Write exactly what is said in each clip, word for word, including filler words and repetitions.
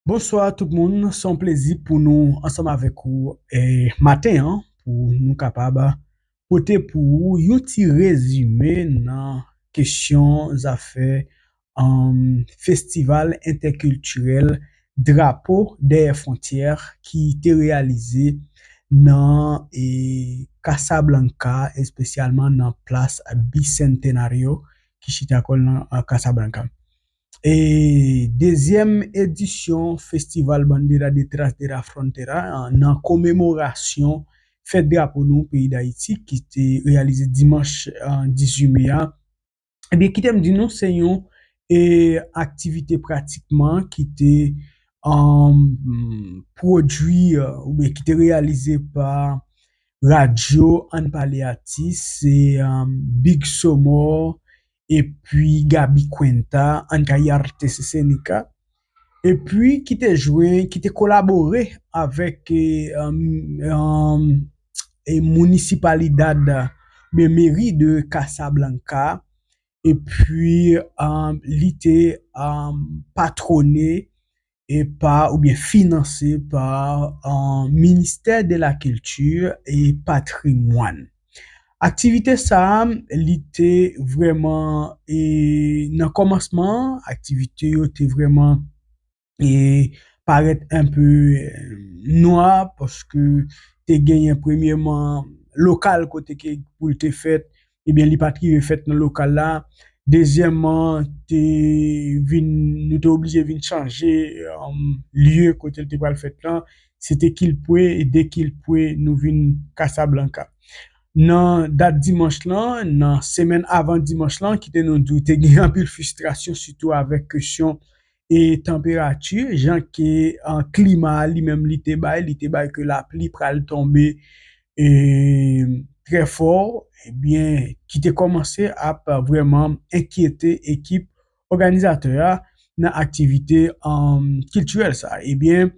Bonswa tout moun, se yon plezi pou nou ansanm avèk ou eh, maten an, pou nou kapab pote pou ou yon ti rezime nan kesyon zafè um, festival entèkiltirèl Drapo Dèyè Fwontyè ki te reyalize nan e, Casablanca, espesyalman nan plas Bicentenario ki chita kò l nan Casablanca. E dezyèm edisyon Festival Bandera Detrás de la Frontera nan komemorasyon fèt drapo nou peyi Dayiti ki te reyalize dimanch dizuit me a. Ebyen, kite m di nou, se yon e, aktivite pratikman ki te um, pwodui oubyen ki te reyalize pa radyo Ann Pale Atis, se um, Big Somor, epi Gaby Cuenta, Ann Kay Artes Escénicas, epi ki te jwenn, ki te kolabore avèk e, um, um, e Municipalidad, ben, meri de Casablanca, epi um, li te um, patwone e pa oubyen finanse pa uh, Ministè de la Kilti e Patrimwàn. Aktivite sa a, li te vrèman e nan kòmansman an, aktivite yo te vrèman e parèt enpe nwa paske te genyen premyèman lokal kote ke pou l te fèt, ebyen li pa t rive fèt nan lokal la. Dezyèmman, te vin, nou te oblije vin chanje um, lye kote l te pral fèt lan. Se te Kilpwe, e de Kilpwe, nou vin Casablanca. Nan dat dimanch lan, nan semèn avan dimanch lan, kite nou di w te gen anpil fristrasyon, sitou avèk kesyon e tanperati, jan ke an, klima a li menm li te bay, li te bay ke lapli pral tonbe e, trè fò, ebyen, ki te kòmanse ap vrèman enkyete ekip òganizatè a nan aktivite um, kiltirèl sa. Ebyen,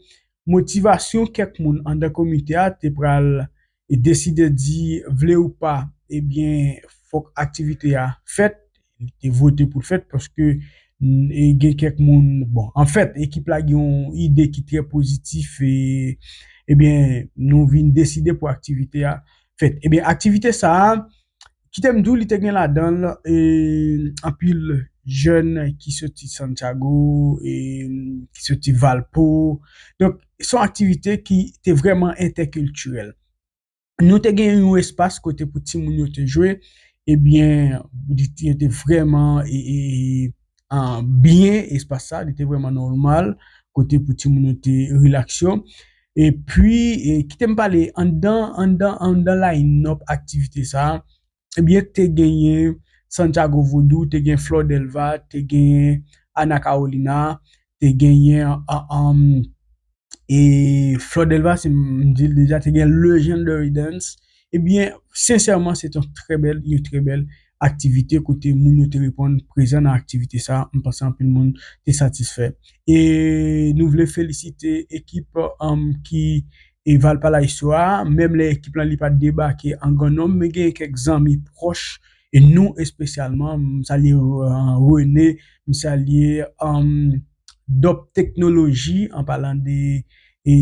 motivasyon kèk moun anndan komite a te pral e deside di, vle ou pa, ebyen, fòk aktivite a fèt. Li te vote pou l fèt paske e gen kèk moun, bon, anfèt, ekip la gen yon ide ki trè pozitif e, ebyen, nou vin deside pou aktivite a fèt. Ebyen, aktivite sa a, kite m di w, li te gen ladan l e, anpil jèn ki soti Santiago, e, ki soti Valpo. Donk, se yon aktivite ki te vrèman entèkiltirèl. Nou te gen yon espas kote pou timoun yo te jwe, ebyen, li te, yo te vrèman e, e, an, byen espas sa, li te vrèman nòmal, kote pou timoun yo te rilaks yo. Epi, e, kite m pale anndan, anndan, anndan line-up aktivite sa, ebyen, te genyen Santiago Vodou, te gen Flor Delva, te genyen Ana Carolina, te genyen, a, um, e Flor Delva, se m di l deja, te gen Legendary Dance. Ebyen, sensèman, se te yon trè bèl, yon trè bèl aktivite kote moun yo te reponn prezan nan aktivite sa. M panse anpil moun te satisfè. E nou vle felisite ekip um, ki e Valparaíso a, menm lè ekip lan li pa t debake an gran nonb, men gen kèk zanmi pwòch e nou espesyalman, m salye uh, Rene, m salye um, Dop Teknoloji, an palan de e,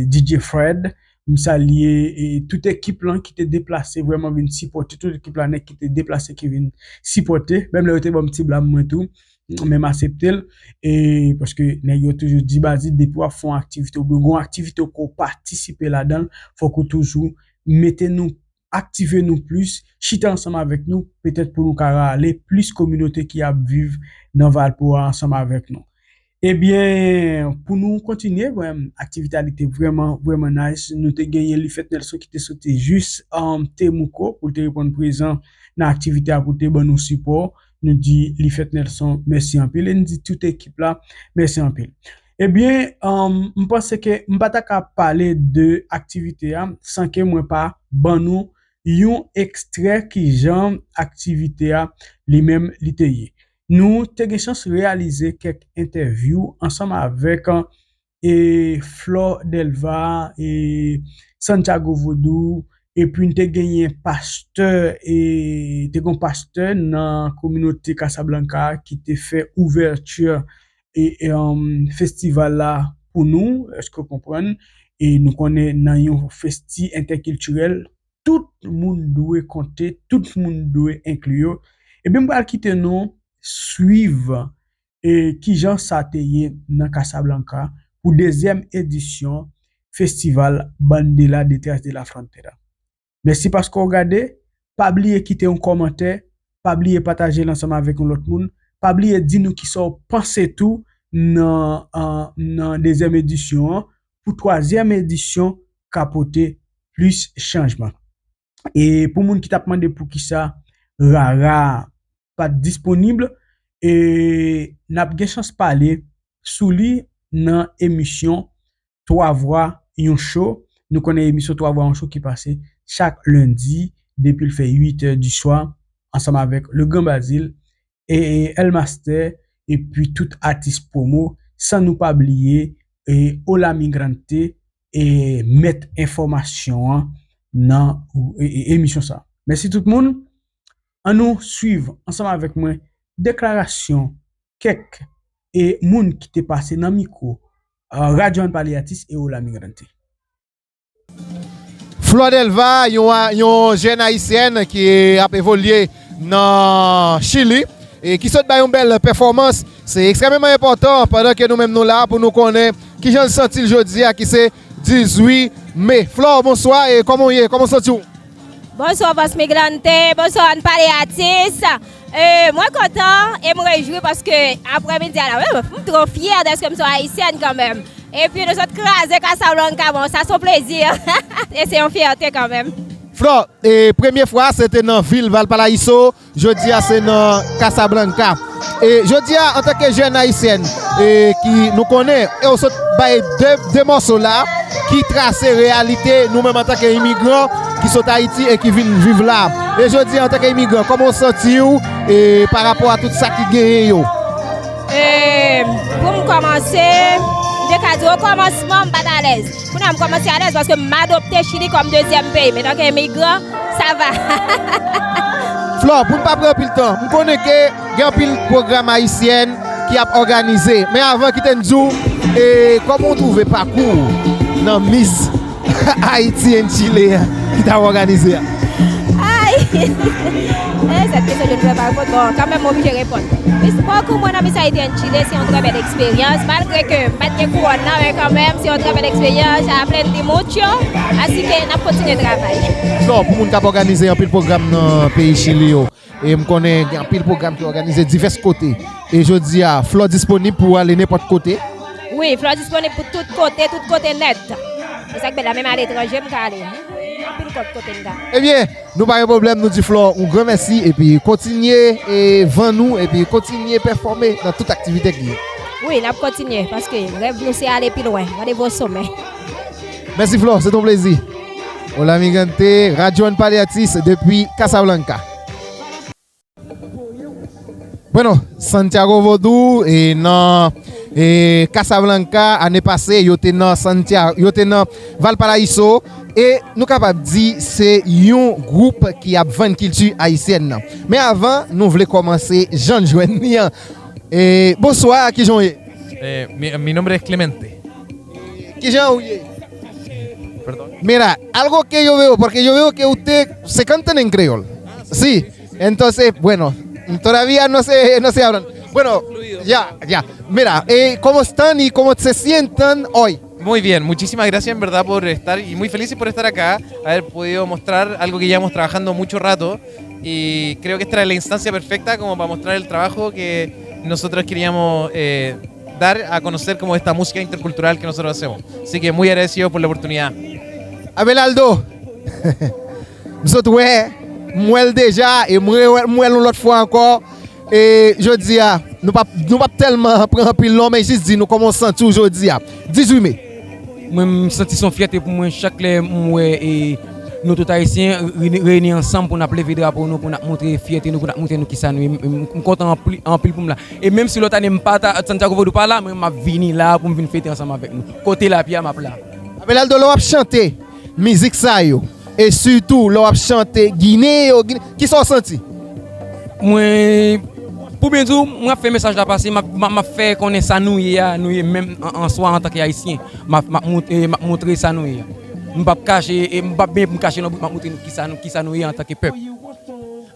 D J Fred, m salye e, tout ekip lan ki te deplase vrèman vin sipòte, tout ekip la nèg ki te deplase ki vin sipòte, menm lè yo te ban m ti blam mwen tou, men m asepte l, e paske nèg yo toujou di Bazit, depi w ap fè yon aktivite oubyen gon aktivite ou ke w patisipe ladan l, fòk ou toujou mete nou, aktive nou plis, chita ansanm avèk nou, petèt pou nou ka rale plis kominote ki ap viv nan Valpo a ansanm avèk nou. Ebyen, pou nou kontinye, bon, aktivite a li te vrèman, vrèman nice. Nou te genyen Lifèt Nelson ki te soti jis um, Temuco pou l te reponn prezan nan aktivite a pou l te ban nou sipò. Nou di Lifèt Nelson mèsi anpil e nou di tout ekip la mèsi anpil. Ebyen, um, m panse ke m pa ta ka pale de aktivite a san ke mwen pa ban nou yon ekstrè kijan aktivite a li menm li te ye. Nou te gen chans reyalize kèk entèvyou ansanm avèk e Flor Delva, e Santiago Vodou, epi n te genyen pastè, e te gen yon pastè nan kominote Casablanca ki te fè ouvèti e, e um, festival la pou nou, èske w konprann? E nou konnen nan yon festi entèkiltirèl, tout moun dwe konte, tout moun dwe enkli yo. Ebyen, m pral kite nou swiv e kijan sa te ye nan Casablanca pou dezyèm edisyon festival Bandera Detrás de la Frontera. Mèsi paske w gade. Pa bliye kite yon kòmantè. Pa bliye pataje l ansanm avèk yon lòt moun. Pa bliye di nou kisa w panse tou nan, an, nan dezyèm edisyon an. Pou twazyèm edisyon ka pote plis chanjman. E pou moun ki t ap mande poukisa Rara pa t disponib, e n ap gen chans pale sou li nan emisyon Twa Vwa Yon Cho. Nou konnen emisyon Twa Vwa Yon Cho ki pase chak lendi depi l fè uit è di swa ansanm avèk Le Grand Basile e, e El Master, epi tout atis pwomo, san nou pa bliye, e, Hola Migrante, e, mèt enfòmasyon an nan, e, e, emisyon sa. Mèsi tout moun. Ann nou swiv ansanm avèk mwen deklarasyon kèk, e, moun ki te pase nan mikwo, a, Radyo An Pale Atis e Hola Migrante. Flor Delva, yon, yon jèn ayisyèn ki ap evolye nan Chili e ki sot bay yon bèl pèfòmans. Se ekstrèmeman enpòtan pandan ke nou menm nou la pou nou konnen kijan l santi l jodi a ki se dizuit me. Flor, bonswa e kòman w ye? Kòman w santi w? Bonswa Voz Migrante, bonswa An Pale Atis. E, mwen kontan e m rejwi paske aprèmidi a la, m twò fyè dèske m se yon ayisyèn kanmenm. Epi nou sot kraze Casablanca, bon, sa se yon plezi. E se yon fyète kanmenm. Flor, e premye fwa se te nan vil Valparaíso, jodi a se nan Casablanca. E jodi a, antanke jèn ayisyèn, e ki nou konnen, e w sot bay de, de mòso la, ki trase reyalite nou menm antanke imigran ki sot Ayiti e ki vin viv la. E jodi a, antanke imigran, kòman w santi w e pa rapò a tout sa ki genyen yo? E, pou m kòmanse, m te ka di okòmansman m pa t alèz. Kounye a m kòmanse alèz paske m adopte Chili kòm dezyèm peyi m etanke imigran, sa va. Flor, pou n pa pran anpil tan, m konnen ke gen anpil pwogram ayisyèn ki ap òganize. Men avan, kite n di w, e, kòman w twouve pakou w nan Miss Haiti and Chile a ki t ap òganize a? Ay! E, cette question, je ne pourrais pas répondre. Bon, kanmenm, m oblije reponn. Miss, pakou mwen nan Miss Haiti and Chile, se yon trè bèl eksperyans. Malgre ke m pa t gen kouwòn nan, men kanmenm, se yon trè bèl eksperyans. Aprendí mucho. Así que n ap kontinye travay. Flor, pou moun k ap òganize anpil pwogram nan peyi Chili yo, e m konnen gen anpil pwogram ki òganize divès kote. E jodi a, Flor disponib pou w ale nenpòt kote? Wi, Flor disponib pou tout kote, tout kote nèt. E sa k bèl la, menm aletranje, m ka ale. Anpil kot kote m ka. Ebyen, nou pa gen pwoblèm, nou di Flor yon gran mèsi, epi kontinye e vann ou, epi kontinye pèfòme nan tout aktivite k gen. Wi, n ap kontinye, paske rèv nou se ale pi lwen, randevou o somè. Mèsi Flor, se t on plezi. Hola Migrante, Radyo An Pale Atis depi Casablanca. Bueno, Santiago Vodou e nan e Casablanca ane pase, yo te nan Santiago, yo te nan Valparaíso e nou kapab di se yon gwoup ki ap vann kilti ayisyèn nan. Men avan, nou vle kòmanse jan n jwenn li an. E, bonswa, kijan w ye? Eh, mi, mi nombre es Clemente. Kijan w ye? Perdón. Mira, algo que yo veo, porque yo veo que usted se cantan en creol. Sí, entonces, bueno, todavía no se, no se hablan. Bueno, ya, ya. Mira, eh, ¿cómo están y cómo se sientan hoy? Muy bien, muchísimas gracias en verdad por estar y muy felices por estar acá, haber podido mostrar algo que llevamos trabajando mucho rato y creo que esta era la instancia perfecta como para mostrar el trabajo que nosotros queríamos eh, dar a conocer como esta música intercultural que nosotros hacemos. Así que muy agradecido por la oportunidad. Abelardo, m sot wè, m wè l deja, e m re- m wè l yon lòt fwa ankò. E jodi a, nou p ap nou p ap tèlman pran anpil non, men jis di nou kòman w santi w jodi a. Dizuit me. Mwen, m santi se yon fyète pou mwen chak lè m wè e, nou tout Ayisyen re- reyini ansanm pou n ap leve drapo nou, pou n ap montre fyète nou, pou n ap montre nou kisa nou ye. M, m, m kontan anpli- anpil pou m la. E menm si lòt ane m pa ta, Santiago Vodou pa la, mwen m ap vini la pou m vin fete ansanm avèk nou. Kote l ap ye a, m ap la. Abelardo, lè w ap chante mizik sa yo, e sitou lè w ap chante Ginen yo, Ginen, kisa w santi? Mwen, Pou byen di w, mwen ap fè mesaj la pase, m ap, m ap, m ap fè konnen sa nou ye a, nou ye menm an, an swa antanke Ayisyen. M ap, m ap mont-, e, m ap montre sa nou ye a. M p ap kache, e m p ap byen pou m kache nan bout, m ap montre nou kisa nou, kisa nou ye antanke pèp.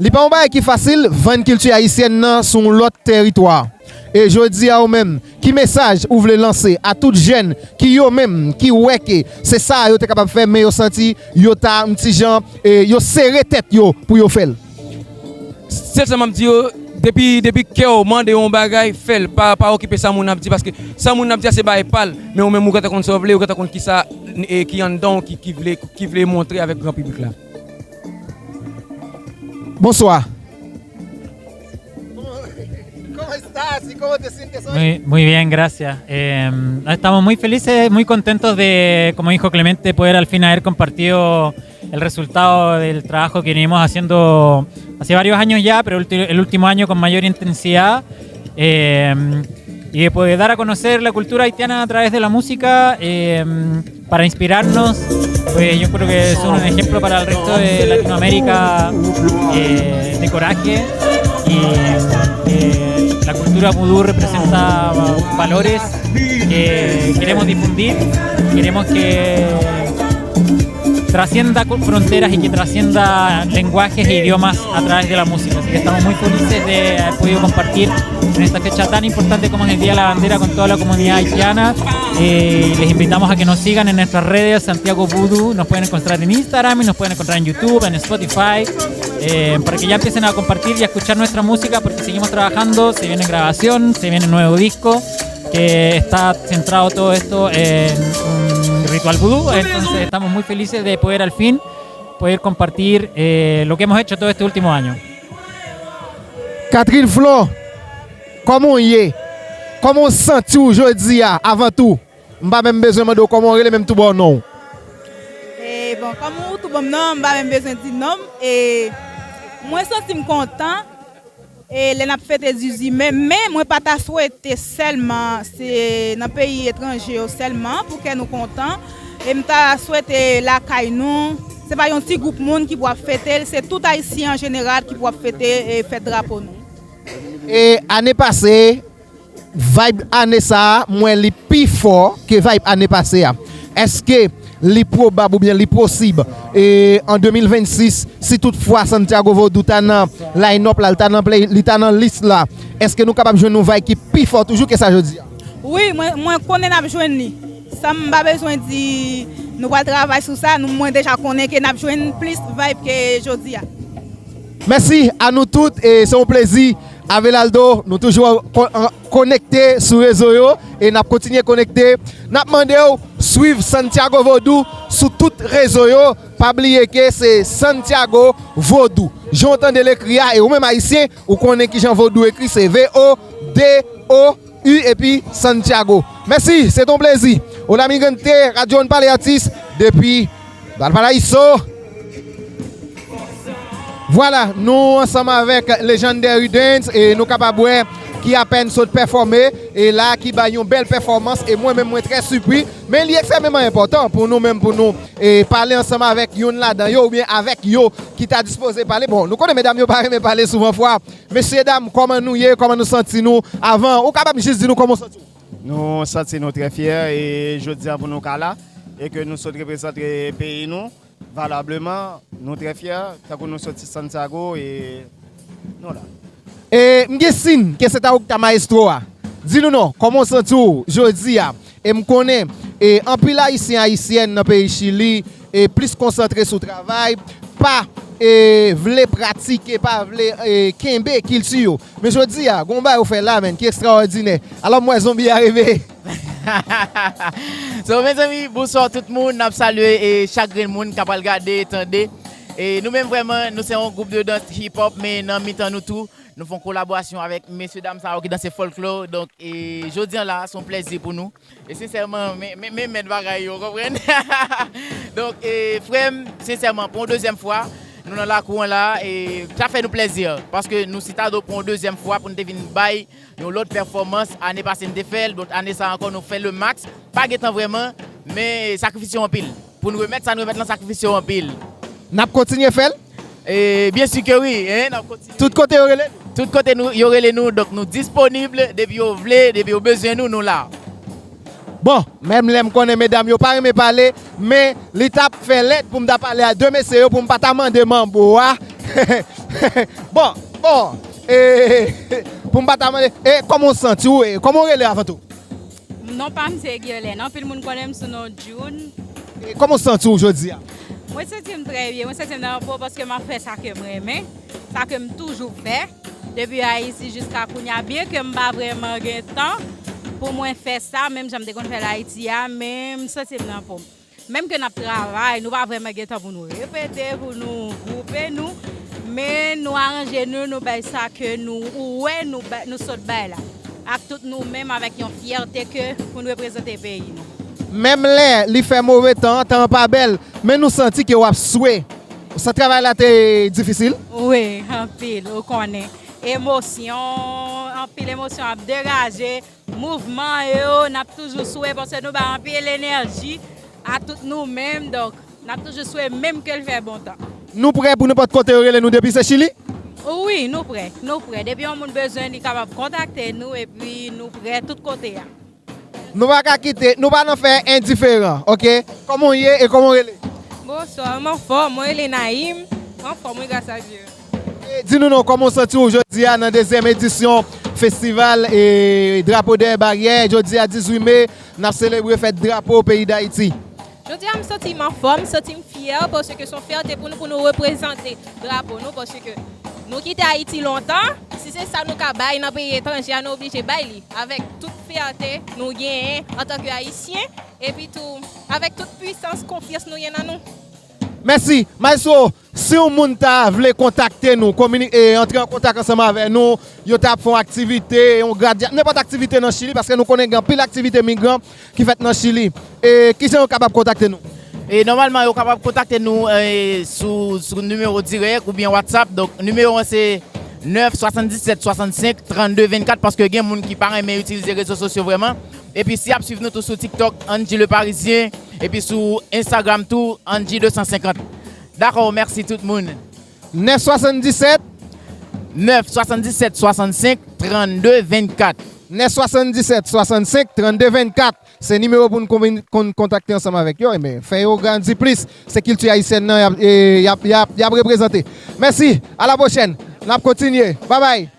Li pa yon bagay ki fasil, vann kilti ayisyèn nan sou yon lòt teritwa. E jodi a ou menm, ki mesaj ou vle lanse a tout jèn ki yo menm, ki wè ke se sa yo te kapab fè, men yo santi yo ta yon ti jan, e, yo sere tèt yo pou yo fè l? Sèl sa m ap di yo, depi, depi kè w mande yon bagay, fè l. Pa, pa okipe sa moun ap di, paske sa moun ap di a se bagay pa l, men ou menm ou gentan konn sa w vle, ou gentan konn kisa, e, ki anndan w ki, ki vle, ki vle montre avèk gran piblik la. Bonswa. ¿Cómo estás? ¿Y cómo te sientes hoy? Muy, muy bien, gracias. Eh, estamos muy felices, muy contentos de, como dijo Clemente, poder al fin haber compartido el resultado del trabajo que venimos haciendo hace varios años ya, pero ulti-, el último año con mayor intensidad. Eh, y de poder dar a conocer la cultura haitiana a través de la música, eh, para inspirarnos, pues yo creo que es un ejemplo para el resto de Latinoamérica, eh, de coraje. Y, eh, la cultura vudú representa valores que queremos difundir, queremos que trascienda co-, fronteras y que trascienda lenguajes e idiomas a través de la música. Así que estamos muy felices de haber podido compartir en esta fecha tan importante como es el Día de la Bandera con toda la comunidad haitiana. Eh, les invitamos a que nos sigan en nuestras redes, Santiago Voodoo. Nos pueden encontrar en Instagram y nos pueden encontrar en YouTube, en Spotify, eh, para que ya empiecen a compartir y a escuchar nuestra música, porque seguimos trabajando, se viene grabación, se viene nuevo disco, que está centrado todo esto en un ritual vudú. Entonces estamos muy felices de poder al fin poder compartir, eh, lo que hemos hecho todo este último año. Catherine Flo, kòman w ye? Kòman w santi w jodi a, avan tou? M pa menm bezwen mande w kòman w rele, men m tou ba w non w. E, bon, kòm ou tou ban m non, m pa menm bezwen di non m. E, mwen santi m kontan. E, lè n ap fete dizuit me, men mwen pa ta swete sèlman se nan peyi etranje yo sèlman pou kè nou kontan. E m ta swete lakay nou, se pa yon ti gwoup moun ki pou ap fete l, se tout Ayisyen an jeneral ki pou ap fete, e, fèt drapo nou. E ane pase, vibe ane sa a, m wè li pi fò ke vibe ane pase a. Èske li pwobab oubyen li posib, e, an de mil vennsis, si toutfwa Santiago Vodou ta nan line-up la, li ta nan play, li ta nan lis la, èske nou kapab jwenn yon vibe ki pi fò toujou ke sa jodi a? Wi, mwen, mwen konnen n ap jwenn li. San m pa bezwen di, nou pral travay sou sa, nou, mwen deja konnen ke n ap jwenn plis vibe ke jodi a. Mèsi a nou tout, e se yon plezi. Abelardo, nou toujou an, an, konekte sou rezo yo, e n ap kontinye konekte. N ap mande w swiv Santiago Vodou sou tout rezo yo. Pa bliye ke se Santiago Vodou. Jan w tande l ekri a, e ou menm Ayisyen, ou konnen kijan Vodou ekri, se V O D O U epi Santiago. Mèsi, se t on plezi. Hola mi gente, Radio Onpale Atis, depi Valparaíso. Vwala, nou ansanm avèk Legendary Dance e nou kapab wè ki apèn sot pèfòme e la ki bay yon bèl pèfòmans e mwen menm mwen trè sipri, men li ekstrèmeman enpòtan pou nou menm pou nou e pale ansanm avèk youn ladan yo oubyen avèk yo ki ta dispoze pale. Bon, nou konnen medam yo pa renmen pale souvan fwa. Mesye dam, kòman nou ye, kòman nou santi nou? Avan, ou kapab jis di nou kòman w santi w? Nou santi nou trè fyè e jodi a pou nou ka la e ke nou sot reprezante peyi nou valableman, nou trè fyè, tankou nou soti Santiago e nou la. E m gen siy ke se ta ou ki ta mayestwo a. Di nou non, kòman w santi w jodi a? E m konnen, e anpil Ayisyen, Ayisyèn nan peyi Chili, e plis konsantre sou travay, pa, e vle pratike, pa vle, e kenbe kilti yo. Men jodi a, gen yon bagay ou fè la, menn, ki ekstraòdinè. Alò, m wè zonbi a rive. So, mezanmi, bonswa tout moun. N ap salye, e, chak grenn moun k ap pral gade, tande. E nou menm, vrèman, nou se yon gwoup de dans hip hop, men nan mitan nou tou, nou fè yon kolaborasyon avèk mesye dam sa yo ki danse folklò. Donk, e, jodi a la, se yon plèzi pou nou. E sensèman, men, men, men, men bagay yo, w konprann? Donk, e, frè m, sensèman, pou yon dezyèm fwa, nou nan lakou an la, e sa fè nou plèzi, paske nou sitado pou yon dezyèm fwa pou n te vin bay yon lòt pèfòmans. Ane pase n te fè l, donk ane sa a ankò nou fè le max. Pa gen tan vrèman, men sakrifis yo anpil. Pou n remèt sa n remèt lan, sakrifis yo anpil. N ap kontinye fè l? E, byen si ke wi, en, n ap kontinye. Tout kote yo rele nou? Tout kote nou, yo rele nou, donk nou disponib, depi yo vle, depi yo bezwen nou, nou la. Bon, menm lè m konnen medam yo pa renmen pale, men li t ap fè lèd pou m ta pale a de mesye yo, pou m pa ta mande manbo a. Bon, bon, e, pou m pa ta mande, e kòman w santi w, e kòman w rele avan tou? Non pa m se Guerlaine, anpil moun konnen m sou non June. E kòman w santi w jodi a? Mwen santi m trè byen, mwen santi m nan yon po paske m ap fè sa ke m renmen, sa ke m toujou fè. Depi Ayiti jiska kounye a, byen ke m pa vrèman gen tan pou mwen fè sa, menm jan m te konn fè l Ayiti a, men m santi m nan po m. Menm ke n ap travay, nou pa vrèman gen tan pou nou repete, pou nou gwoupe nou, men nou aranje nou, nou bay sa ke nou wè nou, bay, nou sot bay la. Ak tout nou menm, avèk yon fyète ke pou n reprezante peyi nou. Menm lè li fè move tan, tan an pa bèl, men nou santi ke w ap swe. Sa travay la te difisil? Wi, anpil, ou konnen. Emosyon, anpil emosyon ap degaje. Mouvman yo, n ap toujou swe paske nou bay anpil enèji a tout nou menm. Donk, n ap toujou swe menm ke l fè bon tan. Nou prè pou nenpòt kote yo rele nou depi se Chili? Wi, nou prè, nou prè. Depi yon moun bezwen, li kapab kontakte nou epi nou prè tout kote a. Nou pa ka kite, nou pa nan fè endiferan, oke? Kòman w ye e kòman w rele? Bonswa, m anfòm, mwen rele Naïm. M anfòm, wi, gras a Dye. E di nou non, kòman w santi w jodi a nan dezyèm edisyon festival e drapo dèyè baryè? Jodi a dizuit me, n ap selebre fèt drapo peyi Dayiti. Jodi a m santi m anfòm, m santi m fyè, paske se yon fyète pou nou, pou nou reprezante drapo nou, paske nou kite Ayiti lontan, si se sa nou ka bay nan peyi etranje a, nou oblije bay li avèk tout fyète nou genyen antanke Ayisyen, epi tou avèk tout pwisans, konfyans nou gen nan nou. Mèsi. Maestro, si yon moun ta vle kontakte nou, komini-, e, antre an kontak ansanm avè nou, yo ta ap fè yon aktivite, yon gradyat, nenpòt aktivite nan Chili, paske nou konnen gen anpil aktivite migran ki fèt nan Chili. E kijan yo kapab kontakte nou? E nòmalman, yo kapab kontakte nou, e, sou, sou nimewo dirèk oubyen WhatsApp. Donk, nimewo an se nèf swasanndisèt swasannsenk trannde vennkat, paske gen moun ki pa renmen itilize rezo sosyo vrèman. Epi si y ap swiv nou tou sou TikTok, Angie Le Parisien, epi sou Instagram tou, Angie de san senkant. Dakò, mèsi tout moun. Nèf swasanndisèt? Nèf swasanndisèt swasannsenk trannde vennkat. Nèf swasanndisèt swasannsenk trannde vennkat. Se nimewo pou n konvin-, kon-, kontakte ansanm avèk yo. Ebyen, fè yo grandi plis. Se kilti ayisyèn nan y ap, e, y ap, y ap, y ap reprezante. Mèsi. A la pwochèn. N ap kontinye. Babay.